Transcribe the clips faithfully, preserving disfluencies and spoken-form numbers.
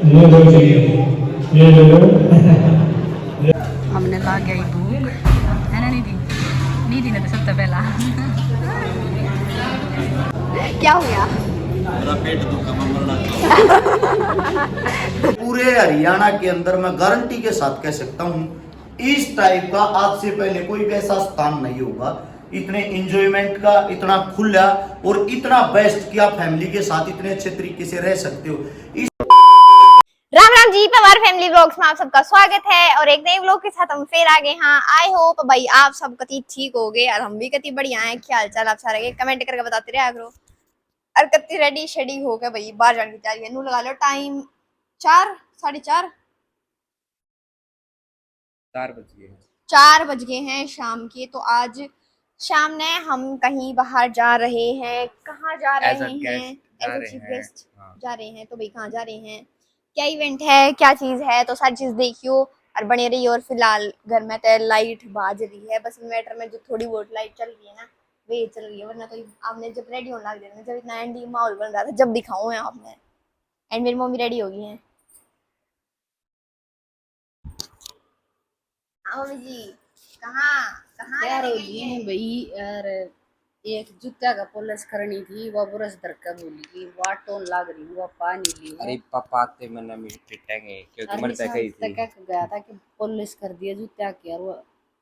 ये लो जी, ये ले लो। हमने ला गया भूख, है ना निधि? निधि ने तो सबसे पहला। क्या हो गया? मेरा पेट दुखा, मैं मरना चाहता हूँ। पूरे हरियाणा के अंदर मैं गारंटी के साथ कह सकता हूँ, इस टाइप का आज से पहले कोई भी ऐसा स्थान नहीं होगा। इतने एंजॉयमेंट का, इतना खुला और इतना बेस्ट कि आप फैमिली के साथ इतने अच्छे तरीके से रह सकते हो। इस राम राम जी, पवार फैमिली व्लॉग्स में आप सबका स्वागत है और एक नए व्लॉग के साथ हम फिर आ गए हैं। आई होप भाई आप सब कति ठीक हो गए और हम भी कति बढ़िया हैं। क्या हाल चाल आप सारे के कमेंट करके बताते रहा करो। और कति रेडी शेडी हो गए भाई, बाहर जाने की तैयारी है। नू लगा लो टाइम चार, साढ़े चार, चार बज गए हैं। चार बज गए हैं शाम के। तो आज शाम ने हम कहीं बाहर जा रहे हैं। कहाँ जा रहे हैं? As a guest जा रहे हैं। As a chief guest जा रहे हैं। तो भाई कहाँ जा रहे हैं, क्या इवेंट है, क्या चीज़ है, तो सारी चीज़ देखियो और बने रहिए। और फिलहाल घर में तो लाइट बाज रही है, बस इन्वर्टर में जो थोड़ी बहुत लाइट चल रही है ना, वे चल रही है, वरना तो आपने जब रेडी होने लग जाना, जब इतना एंडी माहौल बन रहा था, जब दिखाऊँ मैं आपने। एंड मेरी मम्मी रेडी हो गई हैं। हाँ मम्मी जी, कहाँ कहाँ तैयार हो गई है भाई। यार, एक जूत्या का पॉलिश करनी थी, वो ब्रश धर के भूल गई, वो टोन लाग रही, वो पा नहीं ली। अरे पापा आते मैंने मिस्टेक है, क्योंकि मर तक गई थी। तक गया था कि पॉलिश कर दिया जूत्या के, और वो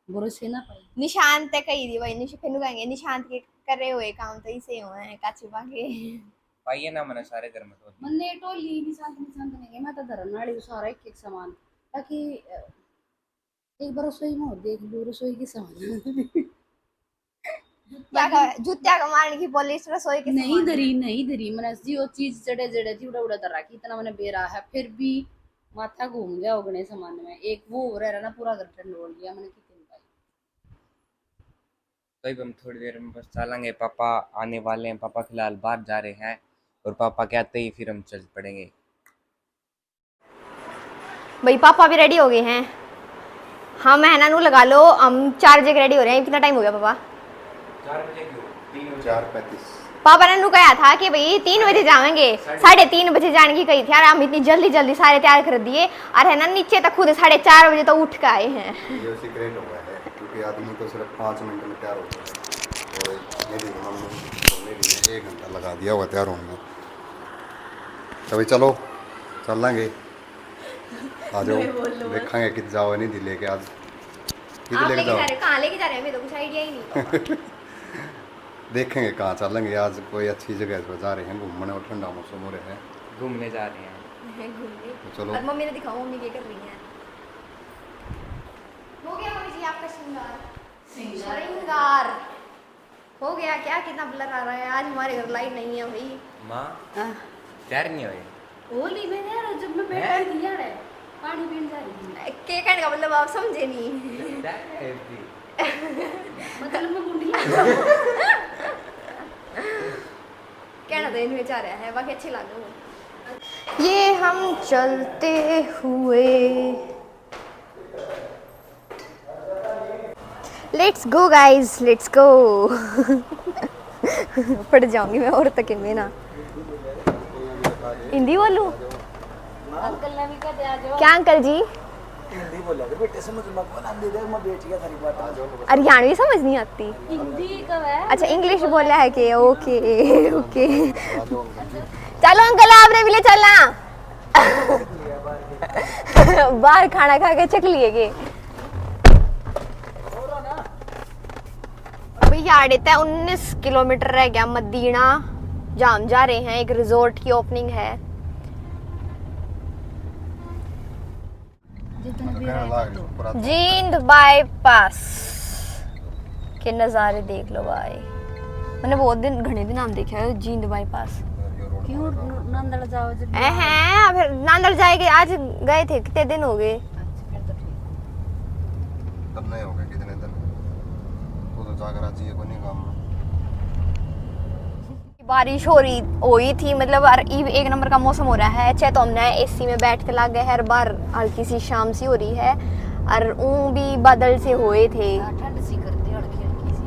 ब्रश ही ना पाई। निशांत तक कही थी भाई, निश फिर कहेंगे निशांत के करे हुए काम तो इसे हुए हैं काची पाके। पाइए ना मैंने सारे घर में टोली। मन्ने टोली निशांत, निशांत नहीं है, मैं तो धरन वाली हूँ सारा एक एक सामान, ताकि एक बार रसोई में और देख लूँ, रसोई की सामान। जूत्या का मारने की पॉलिश रसोई के नहीं धरी, नहीं धरी। मैंने जी वो चीज जड़े जड़े थी उड़ा उड़ा धर रखी, इतना मैंने बेरा है, फिर भी माथा घूम गया उगने सामान में। एक वो हो रहा ना, पूरा घर ठंड हो गया, मैंने कितने पाई। तो अब हम थोड़ी देर में बस चलेंगे, पापा आने वाले हैं, पापा फिलहाल बाहर जा रहे हैं और पापा के आते ही फिर हम चल पड़ेंगे। भाई पापा भी रेडी हो गए हैं। हम है ना नू लगा लो, हम चार बजे के रेडी हो रहे हैं। कितना टाइम हो गया पापा? चार बजे क्यों? तीन बजे। चार पैंतीस। पापा ने नू कहा था कि भाई तीन बजे जाएंगे, साढ़े तीन बजे जाने की कही थी यार। हम इतनी जल्दी जल्दी सारे तैयार कर दिए और है ना नीचे तक खुद साढ़े चार बजे तो उठ के आए हैं। ये सीक्रेट हो गया है, क्योंकि आदमी तो सिर्फ पाँच मिनट में तैयार होता है और मेरी मम्मी और मेरी ने एक घंटा लगा दिया हुआ तैयार होने में। तो भाई चलो चल लेंगे। आ जाओ, देखांगे कित जाओ नहीं दिले के आज। कित आप लेके लेके जाओ? जा रहे हो? कहाँ लेके जा रहे हैं? हमें तो कुछ आइडिया ही नहीं। देखेंगे कहाँ चलेंगे आज। कोई अच्छी जगह पर जा रहे हैं घूमने और ठंडा मौसम हो रहा है। घूमने जा रहे हैं। घूमने। तो चलो। और मम्मी ने दिखाओ, मम्मी क्या कर रही है। हो गया मम्मी जी आपका श्रृंगार? श्रृंगार। श्रृंगार। हो गया क्या? कितना ब्लर आ रहा है। आज हमारे घर लाइट नहीं है भाई। माँ, हाँ। तैयार नहीं हुए? होली में यार, जब मैं बैठी थी यार, पानी पीने जा रही थी। के कहने का मतलब आप समझे नहीं। क्या है थी? मतलब मैं गुंडी। कहना तो इनमें चाह रहा है, बाकी अच्छी लागू। ये हम चलते हुए Let's go guys, let's go। पड़ जाऊंगी मैं और तक में ना। हिंदी बोलूं? क्या अंकल जी? हिंदी बोला कर बेटे, समझ में कौन आंदी, देख मैं बैठ गया थारी बात में। हरियाणवी समझ नहीं आती। हिंदी कब है? अच्छा, इंग्लिश बोला है कि ओके, ओके। चलो अंकल, आपने भी ले चलना। बाहर खाना खा के चक लिए गए। भैया, आड़े तै उन्नीस किलोमीटर रह गया मदीना, जहाँ हम जा रहे हैं। एक रिजॉर्ट की ओपनिंग है। जींद बाईपास के नज़ारे देख लो भाई। मैंने बहुत दिन, घणे दिन हम देखा है जींद बाईपास। क्यों न-, नांदड़ जाओ जब ए हैं, फिर नांदड़ जाएंगे। आज गए थे, कितने दिन हो गए। अच्छा, फिर तो ठीक। तब नहीं हो गए कितने दिन। तू तो जाकर आज ये कोई नहीं काम में। बारिश हो रही, हुई थी, मतलब, और इब एक नंबर का मौसम हो रहा है। चाहे तो हमने एसी में बैठ के लाग गए हैं, और बाहर हल्की सी शाम सी हो रही है, और ऊं भी बादल से हुए थे। हाँ, ठंड सी करती हल्की हल्की सी।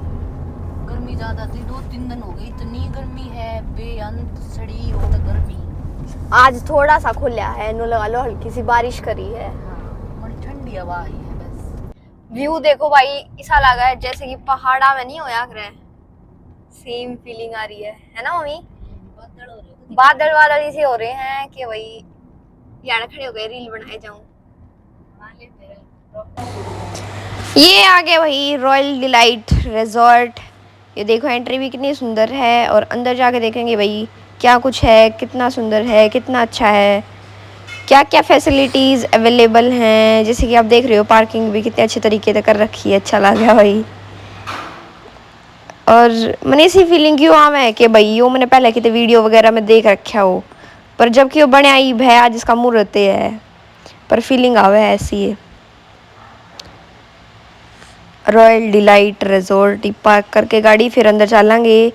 गर्मी ज्यादा थी, दो तीन दिन हो गए, इतनी गर्मी है, बेअंत सड़ी होत गर्मी। आज थोड़ा सा खुला है, नो लगा लो हल्की सी बारिश करी है। हाँ, बड़ी ठंडी हवा आई है बस। व्यू देखो भाई, ऐसा लगा है जैसे कि पहाड़ा में नहीं होया करे, सेम फीलिंग आ रही है, है ना मम्मी? बादल हो रहे हैं। बादल बादल इसे हो रहे हैं कि भाई यार खड़े हो गए, रील बनाए जाऊं। ये आ गया भाई रॉयल डिलाइट रिजॉर्ट। ये देखो, एंट्री भी कितनी सुंदर है और अंदर जाके देखेंगे भाई क्या कुछ है, कितना सुंदर है, कितना अच्छा है, क्या क्या फैसिलिटीज़ अवेलेबल हैं। जैसे कि आप देख रहे हो, पार्किंग भी कितने अच्छे तरीके से कर रखी है, अच्छा लग रहा है भाई। और मैंने ऐसी फीलिंग क्यों आवे है कि भाई यो मैंने पहले कितने वीडियो वगैरह में देख रखा हो, पर जबकि वो बने आई है, आज इसका मुहूर्त है, पर फीलिंग आवे है ऐसी है। रॉयल डिलाइट रिजॉर्ट ही पार्क करके गाड़ी फिर अंदर चलेंगे।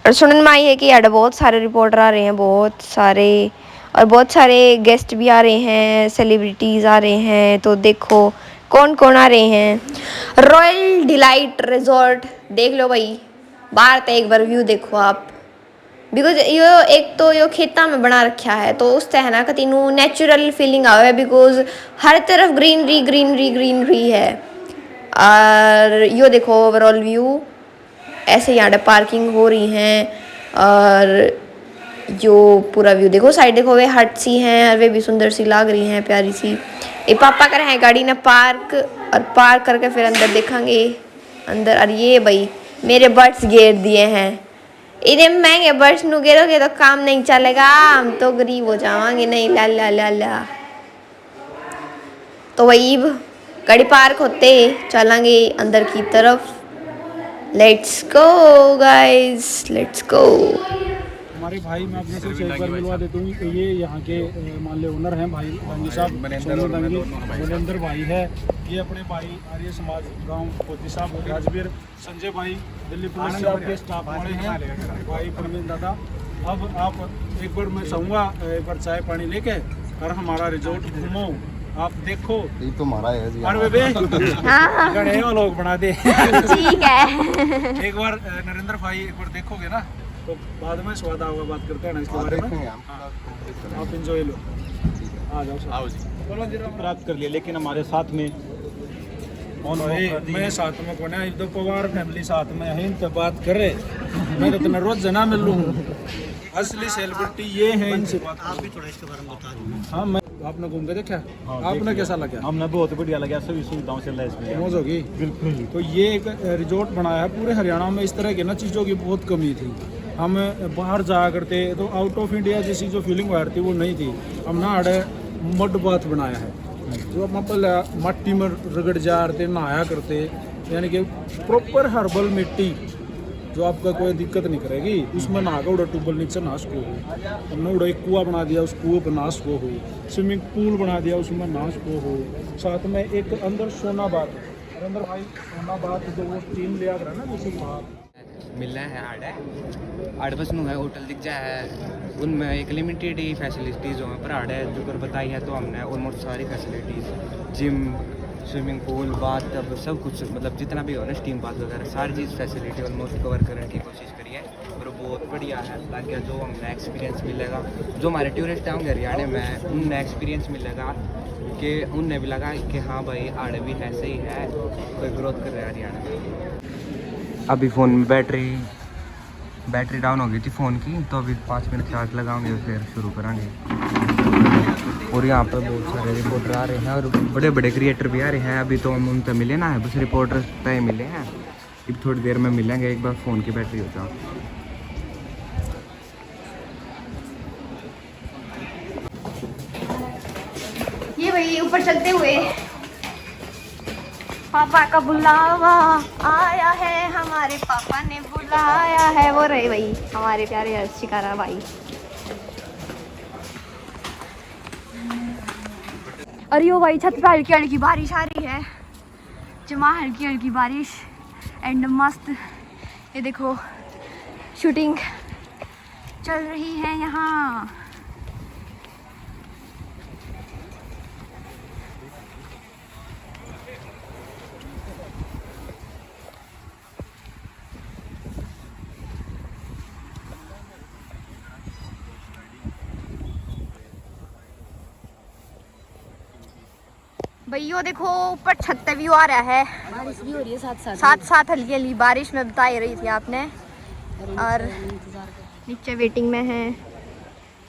और सुनने में आई है कि यार बहुत सारे रिपोर्टर आ रहे हैं, बहुत सारे, और बहुत सारे गेस्ट भी आ रहे हैं, सेलिब्रिटीज आ रहे हैं। तो देखो कौन कौन आ रहे हैं। रॉयल डिलाइट रिजॉर्ट देख लो भाई, बाहर तो एक बार व्यू देखो आप, बिकॉज यो एक तो यो खेता में बना रखा है, तो उससे है ना कती नू नेचुरल फीलिंग आवे, बिकॉज हर तरफ ग्रीनरी ग्रीनरी ग्रीनरी है। और यो देखो ओवरऑल व्यू, ऐसे यहाँ पार्किंग हो रही है और यो पूरा व्यू देखो, साइड देखो वे हट सी हैं और वे भी सुंदर सी लाग रही हैं, प्यारी सी। ये पापा कर हैं गाड़ी ने पार्क, और पार्क करके फिर अंदर देखेंगे अंदर। और ये भाई मेरे बड्स घेर दिए हैं। इतने महंगे बड्स नु गिरोगे तो काम नहीं चलेगा, हम तो गरीब हो जावांगे। नहीं, ला ला ला ला। तो वही गाड़ी पार्क होते चलेंगे अंदर की तरफ। Let's go guys, let's go। हमारे भाई, मैं अपने से एक बार मिलवा देता हूँ। ये यहाँ के, अ, मान ले ओनर हैं भाई दांगी साहब, मनिंदर सोनू और मैं दांगी, दोनों भाई। मनिंदर भाई है। ये अपने भाई आर्य समाज गांव फौजी साहब राजवीर। संजय भाई दिल्ली पुलिस से आपके स्टाफ वाले हैं, भाई परवीन दादा। अब आप एक बार, मैं चाहूँगा, एक बार चाय पानी लेके और हमारा रिजॉर्ट घूमो, आप देखो। ये तो हमारा है जी, अरे हमारा। बेबे, हाँ। घने व्लॉग बना दे। ठीक है। एक बार, अ, नरेंद्र भाई एक बार देखोगे ना, तो बाद में स्वाद आओगा, बात करते हैं ना इसके हाँ, बारे में। देखेंगे हम। हाँ। आप एंजॉय लो। आ जाओ सर। आओ जी। चलो जी, रात कर लिया, लेकिन हमारे साथ में कौन भाई, मौका दी? मैं साथ में कौन है, तो पवार फैमिली साथ में है, इनसे बात कर रहे। मैं तो तुम्हें रोज जना मिल लूँ। असली सेलिब्रिटी ये है, इनसे बात आप भी थोड़ा इसके बारे में बता दो। हाँ, मैं, आपने घूम के देखा? हाँ, आपने कैसा लगा? हमने बहुत बढ़िया लगा, सभी सुविधाओं से लैस मिला। मौज होगी। बिल्कुल। तो ये एक, अ, रिजॉर्ट बनाया है। पूरे हरियाणा में इस तरह की ना चीज़ों की बहुत कमी थी। हम बाहर जाया करते तो आउट ऑफ इंडिया जैसी जो फीलिंग आ रही थी, वो नहीं थी। हमने आड़े मड बाथ बनाया है, जो हम पहले माटी में रगड़ जा रहे थे, नहाया करते, यानी कि प्रॉपर हर्बल मिट्टी, जो आपका कोई दिक्कत नहीं करेगी। उसमें नहा के उड़ा ट्यूबवेल नीचे नहा सको हो, हमने उड़ा एक कुआ बना दिया, उस कुएं पर नहा सको हो, स्विमिंग पूल बना दिया, उसमें नहा सको हो। साथ में एक अंदर सोना बाथ, और अंदर भाई सोना बाथ जो वो स्टीम लिया करा ना, जैसे बाथ। मिलना है आड़े, आड़े बस नु है, होटल दिख जा है, उनमें एक लिमिटेड ही फैसिलिटीज़ हो, पर आड़े जो कर बताई है तो हमने ऑलमोस्ट सारी facilities, gym, swimming pool, bath tub, सब कुछ, मतलब जितना भी हो ना, स्टीम बाथ वगैरह, सारी चीज़ फैसिलिटी ऑलमोस्ट कवर करने की कोशिश करी है। और बहुत बढ़िया है, ताकि जो हमने एक्सपीरियंस मिलेगा, जो हमारे टूरिस्ट आएंगे हरियाणा में, उनने एक्सपीरियंस मिलेगा कि उनने भी लगा कि हाँ भाई, आड़े भी ऐसे ही है, कोई ग्रोथ कर रहा है हरियाणा में। अभी फ़ोन में बैटरी, बैटरी डाउन हो गई थी फ़ोन की, तो अभी पाँच मिनट चार्ज लगाएंगे, फिर शुरू करेंगे। और यहाँ पर बहुत सारे रिपोर्टर आ रहे हैं और बड़े बड़े क्रिएटर भी आ रहे हैं। अभी तो हम उनसे मिले ना है, बस रिपोर्टर तय मिले हैं। अब थोड़ी देर में मिलेंगे, एक बार फ़ोन की बैटरी हो जाओ। ये भाई ऊपर चलते हुए पापा का बुलावा आया है, हमारे पापा ने बुलाया है। वो रहे भाई हमारे प्यारे हर्ष शिकारा भाई। अरे यो भाई, छत पे हल्की हल्की बारिश आ रही है, जमा हल्की हल्की बारिश एंड मस्त। ये देखो, शूटिंग चल रही है यहाँ। भाई यो देखो, ऊपर छत पे व्यू आ रहा है। बारिश भी हो रही है साथ साथ। साथ साथ हल्की हल्की बारिश में बता ही रही थी आपने। और नीचे वेटिंग में है,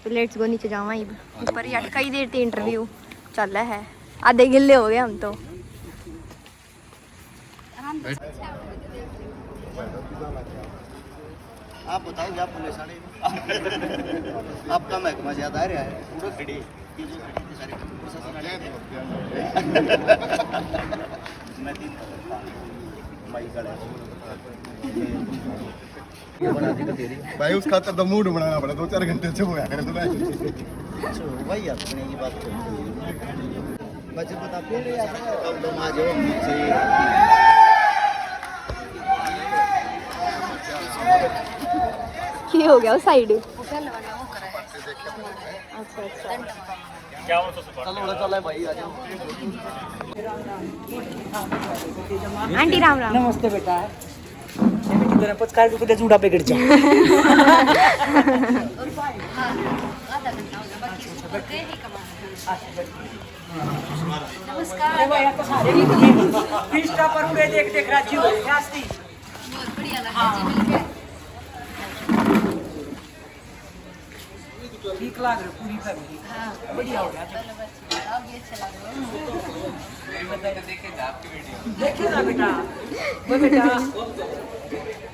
तो लेट्स गो, नीचे जावा। ऊपर ही अटकाई देर थी, इंटरव्यू चल रहा है, आधे गिल्ले हो गए हम तो। आप बताओ क्या पुलिस वाले? आपका महकमा ज्यादा आ रहा है। पूरा खड़ी, ये जो खड़ी थी सारी प्रशासन वाले। मैं तीन, माई का भाई, उस खातर तो मूड बनाना पड़ा, दो चार घंटे चुप होया करे तो भाई। अच्छा, वही अपने की बात करते हैं। बचत बता, फिर ये आता है, तब तुम आ जाओ नीचे। की हो गया उस साइड? अच्छा, अच्छा। चलो, चलो भाई, आ जाओ। आंटी राम राम। नमस्ते बेटा। ये भी किधर है? पचकार के कुछ जूड़ा पे गिर जा। नमस्कार। अरे भाई, आप तो सारे इंस्टा पर उड़े देख देख राजी हो रहे हैं, आस्ती। बहुत बढ़िया लगा जी मिलके। ठीक लाग रहे पूरी फैमिली। हाँ। बढ़िया हो गया। चलो बस, आप भी अच्छे लग रहे हो। देखे ना बेटा, वो बेटा,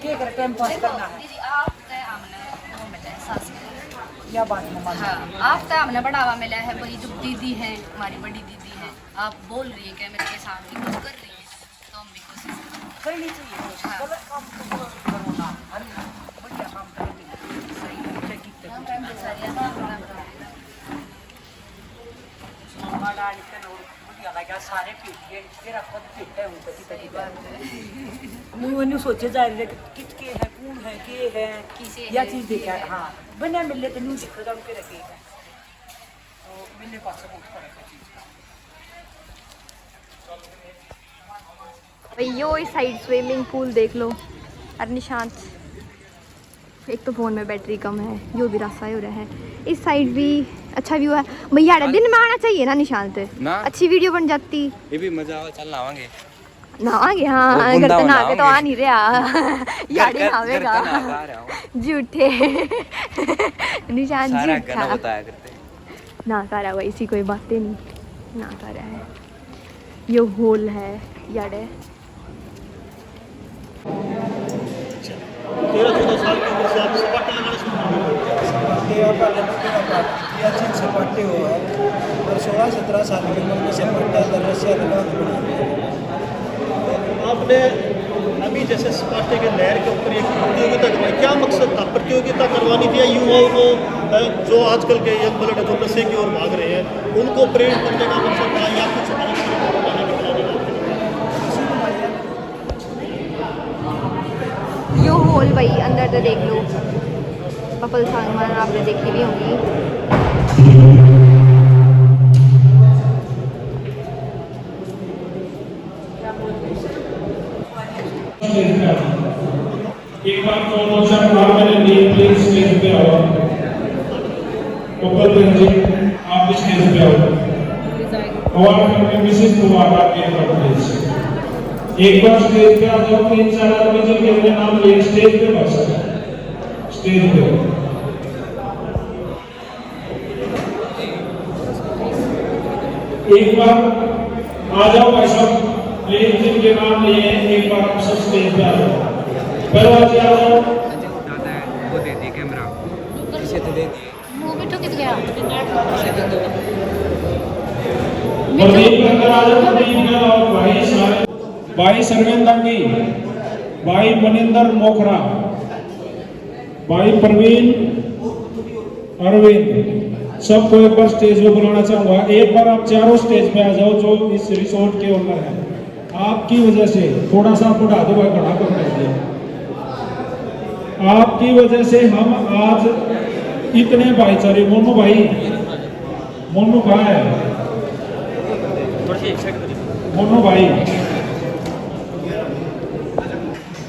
क्या कर टाइम पास देखो, करना है। दीदी, आप तो हमने वो मिले हैं, सास के। या बात मम्मा। हाँ, आप तो हमने बढ़ावा मिला है, वही जो दीदी है, हमारी बड़ी दीदी है, आप बोल रही है कैमरे के सामने, कुछ कर रही है। तो हम भी कोशिश करें। करनी चाहिए कोशिश। हाँ। गलत काम तो करो ना। हर बढ़िया काम करेंगे। सही है। क्या कितने राम राम जी, सारे राम राम। माड़ा निकल और बढ़िया लगा, सारे पीट गए। तेरा खुद पीटा है उनको, कितना सही बात है। न्यू, न्यू सोचे जा रहे कि कित के है, कौन है, के है, किसे या है, चीज के देखा है। हाँ, बिना मिले तो न्यू दिखा था उनके रखे है। तो मिलने पास बहुत फर्क है चीज का। भाई, यो इस साइड स्विमिंग पूल देख लो। अरे निशांत, एक तो फोन में बैटरी कम है, यो भी रास्ता ही हो रहा है। इस साइड भी अच्छा व्यू है। भैया, अरे दिन में आना चाहिए ना निशांत, ना। अच्छी वीडियो बन जाती। ये भी मजा आवा, चल नहावांगे। नहावांगे, हाँ, वो घर बुंदा ते नहा के तो आ नहावांगे। नहीं रहा। घर यार ही का, घर नहावेगा। का नहा के आ रहा हूँ। झूठे। निशांत सारा झूठा। गलत बताया करते हैं। ना सारा, वैसी कोई बातें नहीं। ना सारा है। यो हॉल है, याडे। तेरह चौदह साल की उम्र से आप सपाटे लगाना शुरू कर देते हैं। सपाटे या पहले तो मेरा बात किया, जिन सपाटे हो है, और सोलह सत्रह साल की उम्र में सपाटा अंदर रस्सियाँ लगा के बनाते हैं। आपने अभी जैसे सपाटे के लहर के ऊपर एक प्रतियोगिता करवाई, क्या मकसद था? प्रतियोगिता करवानी थी या युवाओं को, अ, जो आजकल के यंग ब्लड है, जो नशे की ओर भाग रहे हैं, उनको प्रेरित करने का मकसद था या कुछ अलग से? यो हॉल भाई, अंदर तो देख लो, कपल सामान आपने देखी भी होंगी। एक बार कौन कौन सा अवार्ड मैंने लिए, प्लीज स्टेज पे आओ। कपल रंजीत, आप भी स्टेज पे आओ। अवार्ड करके मिसेस कुमार, आप एक बार प्लीज, एक बार स्टेज पे आ जाओ। तीन चार आदमी जिनके हमने नाम लिए स्टेज पे, बस स्टेज पे। एक बार आ जाओ भाई साहब, प्लीज, जिनके नाम लिए हैं, एक बार आप सब स्टेज पे आ जाओ। पहलवान जी आ जाओ। दादा है, वो दे दिए कैमरा। इसे तो दे दिए। वो बैठो कित गया? प्रदीप अंदर आ जाओ, प्रदीप का और भाई सारे, भाई सर्वेंद्र अंगी, भाई मनिंदर मोखरा, भाई प्रवीण, अरविंद, सबको एक बार स्टेज पे बुलाना चाहूंगा। एक बार आप चारों स्टेज पे आ जाओ, जो इस रिसोर्ट के ओनर हैं। आपकी वजह से, थोड़ा सा बढ़ा दो भाई, बड़ा कम कर दिया। आपकी वजह से हम आज इतने भाईचारे, मोनू भाई, मोनू कहाँ है? मोनू भाई,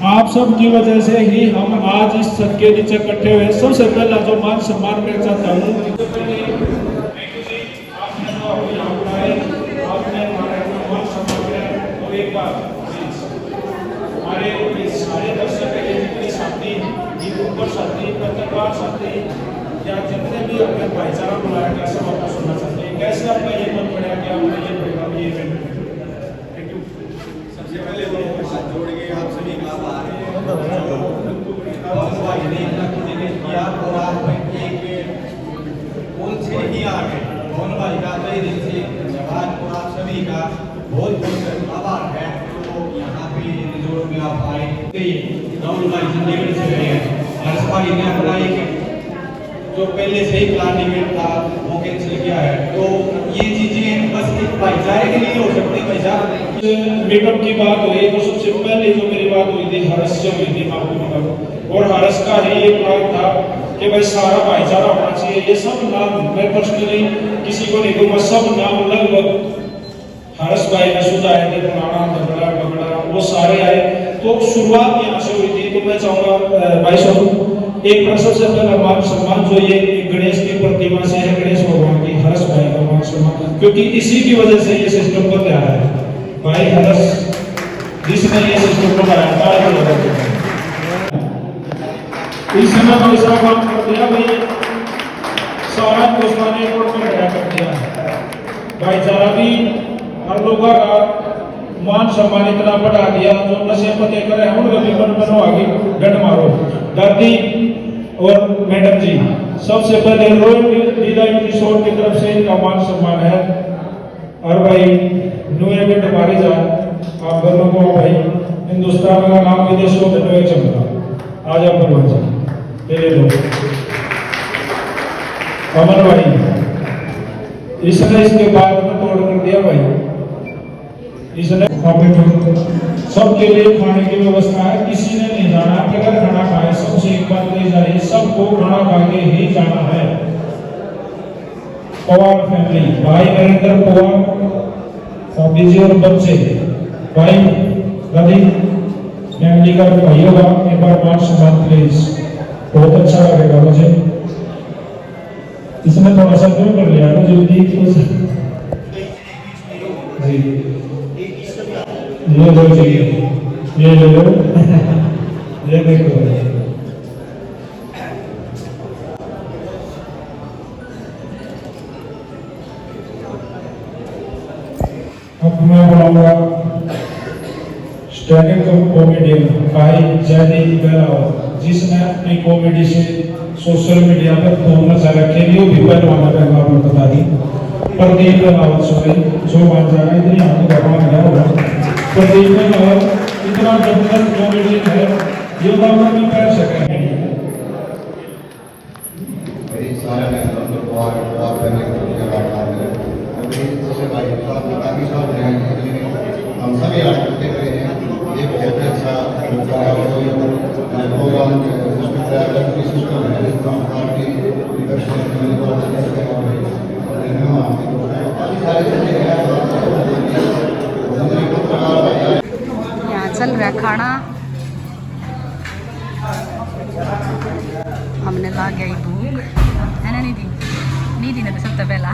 आप सब की वजह से ही हम आज इस छत के नीचे इकट्ठे हुए। सबसे पहला जो मान सम्मान मैं चाहता हूँ, आपने जो अभी यहाँ पर आए, आपने हमारे इतना कोऑर्डिनेट किया और आप एक कौन से ही आ गए। मोहन भाई का तहे दिल से धन्यवाद और आप सभी का बहुत बहुत आभार है। तो यहाँ पे रिजोर्ट में आप आए। राहुल भाई चंडीगढ़ से गए हैं। हर्ष भाई ने अपना एक जो पहले से ही प्लान इवेंट था, वो कैंसिल किया है। तो ये चीजें बस एक भाईचारे के लिए हो सकती है भाई साहब। मीटअप की बात हुई तो सबसे पहले जो मेरी बात हुई थी हर्ष से हुई थी, माफ करना, और हर्ष का ही ये प्लान था कि भाई सारा भाईचारा होना चाहिए। ये सब नाम मैं पर्सनली किसी को नहीं दूंगा, सब नाम लगभग हर्ष भाई ने सुझाए थे, फलाना धगड़ा बगड़ा, वो सारे आए। तो शुरुआत यहाँ से हुई थी। तो मैं चाहूंगा, अ, भाई साहब, एक बार सबसे पहला मान सम्मान जो ये गणेश की प्रतिमा से है, गणेश भगवान की, हर्ष भाई का मान सम्मान, क्योंकि इसी की वजह से ये सिस्टम बन रहा है। भाई हर्ष जिसने ये सिस्टम बनाया, तालियां बजाओ। इस समय भाई साहब काम कर दिया भाई, सारा हिंदुस्तान एयरपोर्ट में खड़ा कर दिया। भाईचारा भी, हर लोगों का मान सम्मान इतना बढ़ा दिया, जो नशे पते करे हैं उनका भी मन बनो आगे डंड मारो। दादी और मैडम जी, सबसे पहले रॉयल डिलाइट रिसोर्ट की तरफ से इनका मान सम्मान है। और भाई, न्यू एजेंट हमारे जा, आप दोनों को भाई, हिंदुस्तान का नाम विदेशों में न्यू चमका। आ जाओ पहलवान जी, ये ले लो। अमन भाई, इसने इसके बाद में तोड़ कर दिया भाई। इसने सबके लिए खाने की व्यवस्था है, किसी ने नहीं जाना, बगैर खाना खाए सबसे एक बात कही जा रही है, सबको खाना खा के ही जाना है। पवार फैमिली, भाई नरेंद्र पवार, भाभी जी और बच्चे, भाई रवि फैमिली का भाई होगा, एक बार पाँच सौ बात प्लीज, बहुत अच्छा लगेगा मुझे। इसने थोड़ा सा क्यों कर लिया ना जल्दी कुछ जी, ये लो जी, ये ले लो। ये देखो। अब मैं बुलाऊंगा स्टैंडिंग कॉमेडियन भाई जयदीप बहलावत, जिसने अपनी कॉमेडी से सोशल मीडिया पर धूम मचा रखी है। वो भी पहलवान का नाम बता दी, प्रदीप बहलावत। सॉरी, जो मान जाएगा, इतनी हाथ का मान गया होगा। प्रदीप बहलावत इतना जबरदस्त कॉमेडियन है, ये बात मैं कह सकता हूँ। भाई, सारे ने हम तो पवार, पवार पहले तो क्या बात है। अभी जैसे भाई साहब ने काफी साल रहे हैं, हम सभी आज करते हुए हैं। ये बहुत अच्छा मौका है। और मैं प्रोग्राम के उसमें ड्राइवर की सिस्टम है, जिसमें हम काफी दर्शक हैं, और धन्यवाद। काफी सारे चीजें हैं। यहाँ चल रहा है खाना। हमने ला गया भूख, है ना निधि? निधि ने तो सबसे पहला।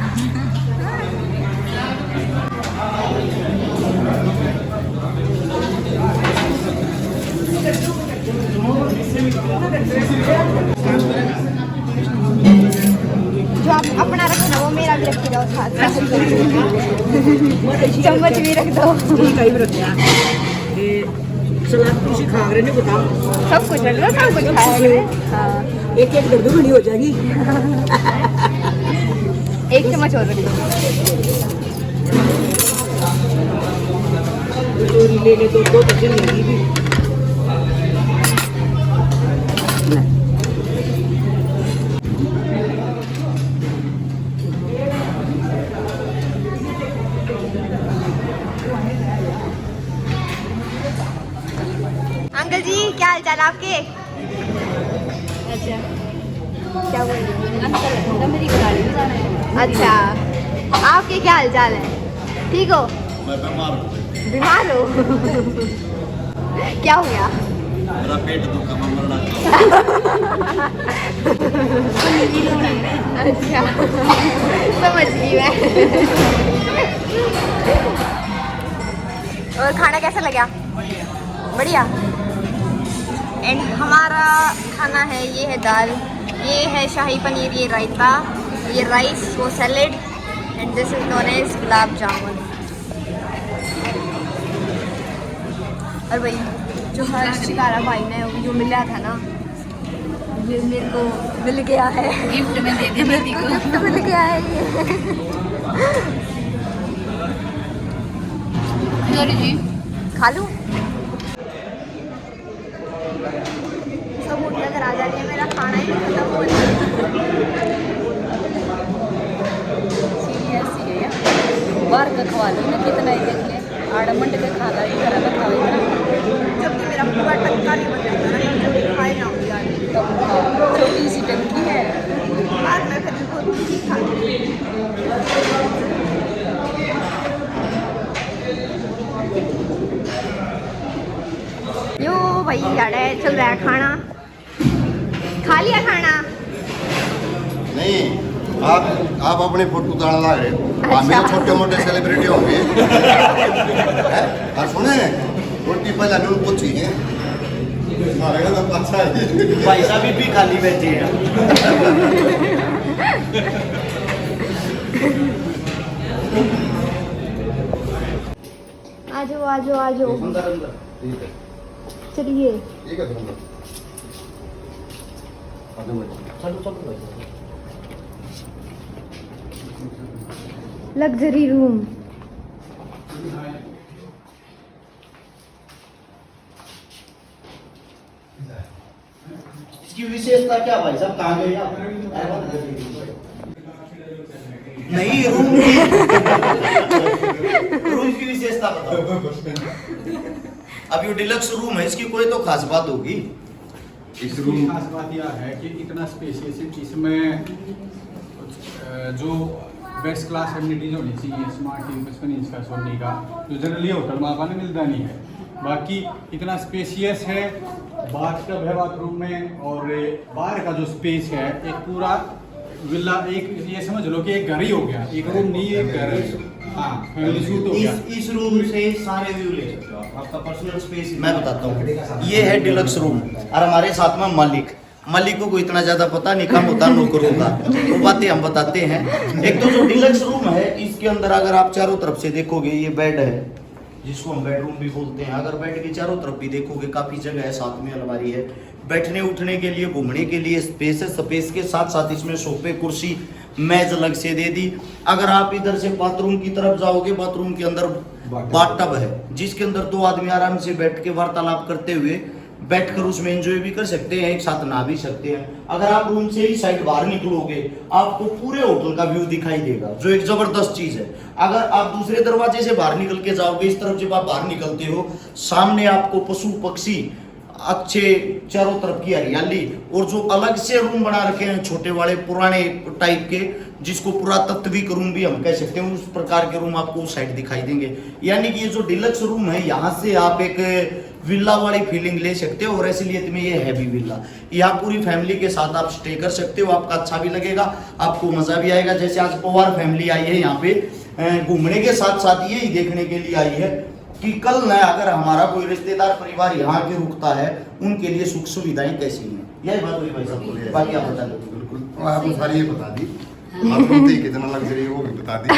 जो आप अपना रखो ना, वो मेरा भी रख के जाओ साथ साथ। चम्मच भी रख दो। ठीक है, भी रख दिया। ये सलाद कुछ खा रहे नहीं, बताओ। सब कुछ रख लो, सब कुछ खाया करें। हाँ। एक एक दर्द बनी हो जाएगी। एक चम्मच और रख दो। कटोरी ले ले, दो, दो बजे लेगी भी। अंकल जी, क्या हाल चाल आपके? अच्छा, क्या बोल रही हो? अंकल, डमरी करा रही हूँ। अच्छा, आपके क्या हाल चाल है? ठीक हो? मैं बीमार हूँ। बीमार हो? क्या हो गया? मेरा पेट दुखा, मैं मरना चाहता हूँ। अच्छा, समझ गई मैं। और खाना कैसा लगा? बढ़िया। एंड हमारा खाना है, ये है दाल, ये है शाही पनीर, ये रायता, ये राइस, वो salad, and this is known as gulab जामुन। और भाई, जो हर शिकारा भाई ने जो मिला था ना, ये मेरे को मिल गया है। गिफ्ट में दे दी दीदी को। गिफ्ट मिल गया है ये। सॉरी जी। खा लूँ? सब उठ के घर आ जाते हैं, मेरा खाना ही नहीं खत्म हो रहा। सीरियस ही है यार। बाहर का खवा लो ना, कितना ही देख ले। आड़मंड के खा ला, घर का खावे ना। जब तो मेरा पूरा टक्का नहीं बन जाता ना, जब तो खाए ना हो यार। छोटी सी टंकी है। आज मैं कभी को नहीं खाती। यो भाई, यार, चल रहा है खाना। खा लिया खाना? नहीं, आप, आप अपनी फोटो उतारने लग रहे हो। अच्छा। हम भी छोटे मोटे सेलिब्रिटी होंगे। हैं? और सुने, रोटी पहले हमें पूछी है। हमारे का तो अच्छा है। भाई साहब भी खाली बैठे हैं। आ जाओ, आ जाओ, आ जाओ। अंदर, अंदर। ठीक है। चलिए। ठीक है, अंदर। आ जाओ भाई। चलो, चलो भाई। Luxury room. इसकी विशेषता क्या भाई साहब, कहाँ गए आप? नहीं, रूम की, रूम की विशेषता बताओ। अब ये डिलक्स रूम है, इसकी कोई तो खास बात होगी। इस इसकी रूम खास बात यह है कि इतना स्पेशियस है, इसमें अ, जो बेस्ट क्लास एमिनिटीज होनी चाहिए, स्मार्ट टीवी का, सोनी का, जो जनरली होटल में आपने मिलता नहीं है। बाकी इतना स्पेशियस है, बाथटब है बाथरूम में, और बाहर का जो स्पेस है, एक पूरा विला, एक ये समझ लो कि एक घर ही हो गया, एक रूम नहीं, एक घर। हाँ, फैमिली सूट हो गया। इस, इस रूम से सारे व्यू ले सकते हो आप, आपका पर्सनल स्पेस। मैं बताता हूँ, ये है डिलक्स रूम और हमारे साथ में मालिक। मालिकों को इतना ज्यादा पता नहीं, कम होता नौकरों का, वो बातें हम बताते हैं। एक तो जो डिलक्स रूम है, इसके अंदर अगर आप चारों तरफ से देखोगे, ये बेड है, जिसको हम बेडरूम भी बोलते हैं। अगर बेड के चारों तरफ भी देखोगे, काफी जगह है, साथ में अलमारी है, बैठने उठने के लिए, घूमने के लिए स्पेस है। स्पेस के साथ साथ इसमें सोफे, कुर्सी, मेज अलग से दे दी। अगर आप इधर से बाथरूम की तरफ जाओगे, बाथरूम के अंदर बाथटब है, जिसके अंदर दो आदमी आराम से बैठ के वार्तालाप करते हुए बैठकर उसमें एंजॉय भी कर सकते हैं, एक साथ नहा भी सकते हैं। अगर आप रूम से ही साइड बाहर निकलोगे, आपको पूरे होटल का व्यू दिखाई देगा, जो एक जबरदस्त चीज है। अगर आप दूसरे दरवाजे से बाहर निकल के जाओगे, इस तरफ जब आप बाहर निकलते हो, सामने आपको पशु पक्षी, अच्छे, चारों तरफ की हरियाली, और जो अलग से रूम बना रखे हैं छोटे वाले पुराने टाइप के, जिसको पुरातात्विक रूम भी हम कह सकते हैं, उस प्रकार के रूम आपको उस साइड दिखाई देंगे। यानी कि ये जो डिलक्स रूम है, यहाँ से आप एक विला वाली फीलिंग ले सकते हो, और असलियत में ये है भी विला। यहाँ पूरी फैमिली के साथ आप स्टे कर सकते हो, आपका अच्छा भी लगेगा, आपको मजा भी आएगा। जैसे आज पवार फैमिली आई है यहाँ पे, अ, घूमने के साथ साथ यही देखने के लिए आई है कि कल न अगर हमारा कोई रिश्तेदार परिवार यहाँ के रुकता है, उनके लिए सुख सुविधाएं कैसी हैं। यही बात हुई भाई साहब, बाकी आप बता दो। बिल्कुल, आपने सारी ये बता दी। बाथरूम थी कितना लग्जरी है, वो भी बता दी।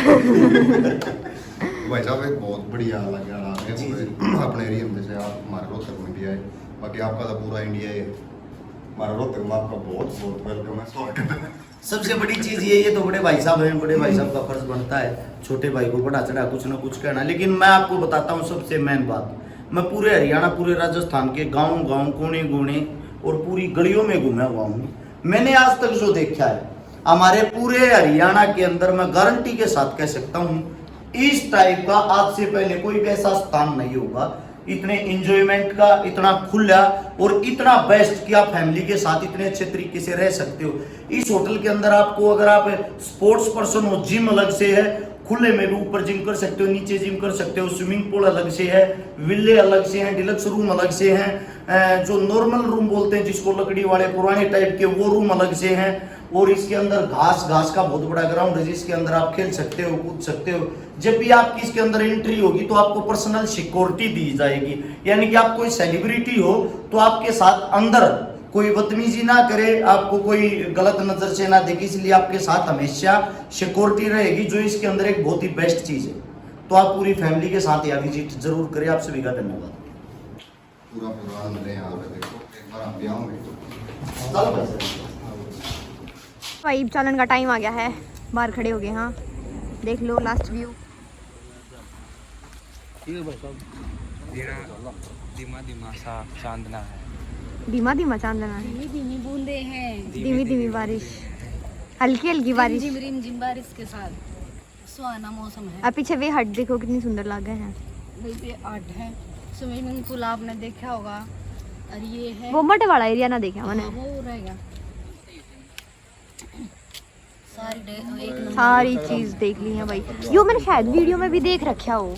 भाई साहब, एक बहुत बढ़िया लग रहा है। जी, जी। अपने एरिया में जैसे आप हमारे रोहतक में भी आए, बाकी आपका तो पूरा इंडिया है। हमारे रोहतक में आपका बहुत बहुत वेलकम है, स्वागत है। सबसे बड़ी चीज ये, ये तो बड़े भाई साहब हैं, बड़े भाई साहब का फर्ज बनता है छोटे भाई को बढ़ा चढ़ा कुछ ना कुछ कहना। लेकिन मैं आपको बताता हूँ सबसे मेन बात, मैं पूरे हरियाणा, पूरे राजस्थान के गांव गांव, कोने कोने और पूरी गलियों में घूमा हुआ हूँ। मैंने आज तक जो देखा है, हमारे पूरे हरियाणा के अंदर मैं गारंटी के साथ कह सकता हूँ, इस टाइप का आज से पहले कोई भी ऐसा स्थान नहीं होगा। इतने एंजॉयमेंट का, इतना खुला और इतना बेस्ट कि आप फैमिली के साथ इतने अच्छे तरीके से रह सकते हो। इस होटल के अंदर आपको, अगर आप स्पोर्ट्स पर्सन हो, जिम अलग से है, खुले में भी ऊपर जिम कर सकते हो, नीचे जिम कर सकते हो, स्विमिंग पूल अलग से है, विले अलग से हैं, डिलक्स रूम अलग से हैं, अ, जो नॉर्मल रूम बोलते हैं जिसको, लकड़ी वाले पुराने टाइप के, वो रूम अलग से हैं। और इसके अंदर घास, घास का बहुत बड़ा ग्राउंड है जिसके अंदर आप खेल सकते हो, कूद सकते हो। जब भी आपकी इसके अंदर एंट्री होगी तो आपको पर्सनल सिक्योरिटी दी जाएगी, यानी कि आप कोई सेलिब्रिटी हो तो आपके साथ अंदर कोई बदतमीजी ना करे, आपको कोई गलत नज़र से ना देखे, इसलिए आपके साथ हमेशा सिक्योरिटी रहेगी, जो इसके अंदर एक बहुत ही बेस्ट चीज़ है। तो आप पूरी फैमिली के साथ यह विजिट जरूर करें। आप सभी का धन्यवाद। पूरा पूरा आनंद लें यहाँ पे। देखो, एक बार हम भी आऊँगे। भाई, चालन का टाइम आ गया है, बाहर खड़े हो गए। हाँ, देख लो लास्ट व्यू। धीरा धीमा धीमा सा चांदना है। धीमा धीमा चांदना है, धीमी धीमी बूंदे हैं। धीमी धीमी बारिश, हल्की हल्की बारिश। रिम झिम बारिश के साथ सुहाना मौसम है। अब पीछे वे हट देखो, कितनी सुंदर लग है। वही पे आर्ट है, स्विमिंग पूल आपने देखा होगा। और ये है वो मट वाला एरिया ना देखा मैंने। हाँ, वो रहेगा। सारी डे- एक नंबर। सारी चीज देख ली है भाई। यो मैंने शायद वीडियो में भी देख रखा हो।